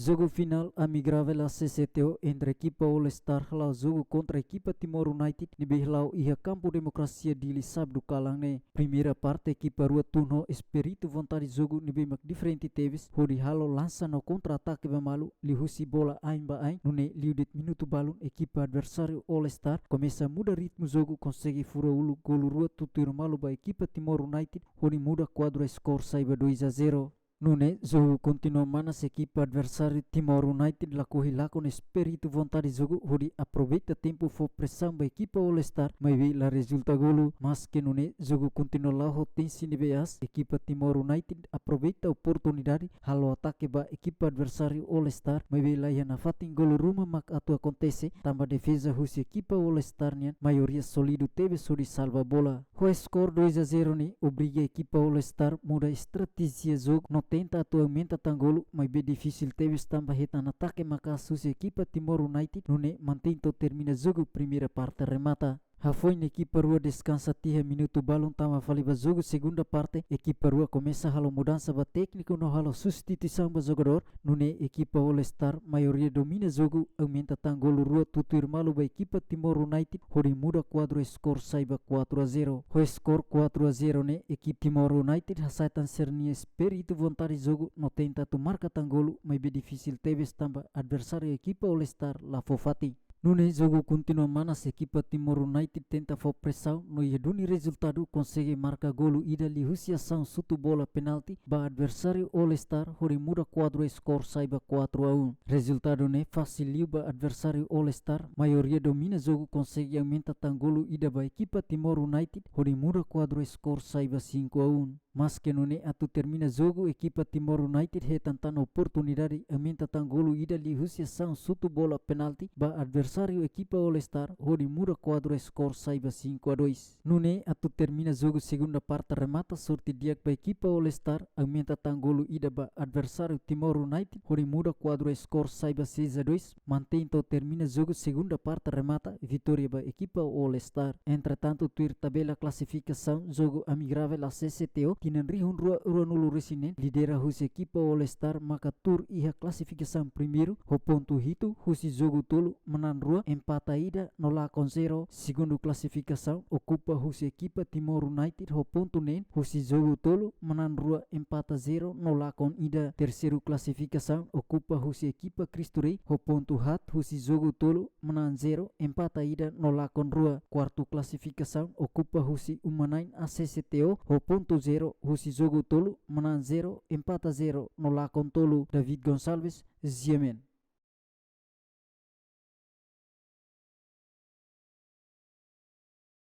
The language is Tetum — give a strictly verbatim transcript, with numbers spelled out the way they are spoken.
Jogu finál amigavel A C C T O entre ekipa All Star hala'o jogu kontra ekipa Timor United ne'ebé hala'o iha kampu Demokrasia Dili sábadu kalan ne'e. Primeira parte, ekipa rua tun ho espíritu vontade jogu ne'ebé mak diferente tebes, hodi halo lansa no kontra-atake ba malu, liuhusi bola ain ba ain, nune'e liu de'it minutu balun ekipa adversáriu All Star komesa muda ritmu jogu, konsege fura uluk golu rua tutuir malu ba ekipa Timor United, hodi muda kuadru skor sai ba dois a zero. Nune'e jogu kontinua manas, ekipa adversáriu Timor United lakohi lakon espíritu vontade jogu hodi aproveita tempu fó presaun ba ekipa All Star, maibé la rezulta golu. Maske nune'e jogu kontinua la'o ho tensaun ne'ebé aas, ekipa Timor United aproveita oportunidade halo atake ba ekipa adversáriu All Star, maibé laiha nafatin golu ruma mak atu akontese, tanba defeza husi ekipa All Star nian maioria sólidu tebes hodi salva bola. Ho skor dois a zero ne'e obriga ekipa All Star muda estratéjia jogu no tenta atu aumenta tan golu, maibé difisil tebes tanba hetan atake maka'as husi ekipa Timor United, nune'e mantein to'o termina jogu primeira parte remata. Hafoin ekipa rua deskansa tiha minutu balun tama fali ba jogu segunda parte, ekipa rua komesa halo mudansa ba tékniku no halo substituisaun ba jogadór, nune'e ekipa All Star maioria domina jogu, aumenta tan golu rua tutuir malu ba ekipa Timor United, hodi muda kuadru skor sai ba kuatru a zero. Ho skor kuatru a zero ne'e, ekipa Timor United hasai tan sira-nia espíritu vontade jogu no tenta atu marka tan golu, maibé difisil tebes tanba adversáriu ekipa All Star la fó fatin. Nune'e jogu kontinua manas, ekipa Timor United tenta fó presaun no iha duni rezultadu konsege marka golu ida liuhusi asaun xutu bola penalti ba adversáriu All Star hodi muda kuadru skor sai ba kuatru a um. Rezultadu ne'e fasil liu ba adversáriu All Star, maioria domina jogu konsege aumenta tan golu ida ba ekipa Timor United hodi muda kuadru skor sai ba cinco a um. Maske nune'e atu termina jogu ekipa Timor United hetan tan oportunidade aumenta tan golu ida liuhusi asaun xutu bola penalti ba adversáriu ekipa All Star hodi muda kuadru skor sai ba cinco a dois. Nune'e atu termina jogu segunda parte remata, sorte di'ak ba ekipa All Star, aumenta tan golu ida ba adversáriu Timor United hodi muda kuadru skor sai ba seis a dois, mantein to'o termina jogu segunda parte remata, vitória ba ekipa All Star. Entretantu, tuir tabela klasifikasaun jogu amigavel A C C T O tinan rihun rua ruanulu-resin-neen, lidera husi ekipa All Star maka tuur iha klasifikasaun primeiru ho pontu hitu, husi jogu tolu manán rua, empata ida no lakon zero. Segundu klasifikasaun okupa husi ekipa Timor United ho pontu neen, husi jogu tolu manán rua, empata zero no lakon ida. Terseiru klasifikasaun okupa husi ekipa Cristo Rei ho pontu haat, husi jogu tolu manán zero, empata ida no lakon rua. Kuartu klasifikasaun okupa husi Uma Nine A C C T O ho pontu zero, husi jogu tolu manán zero, empata zero no lakon tolu. David Gonçalves, G M N.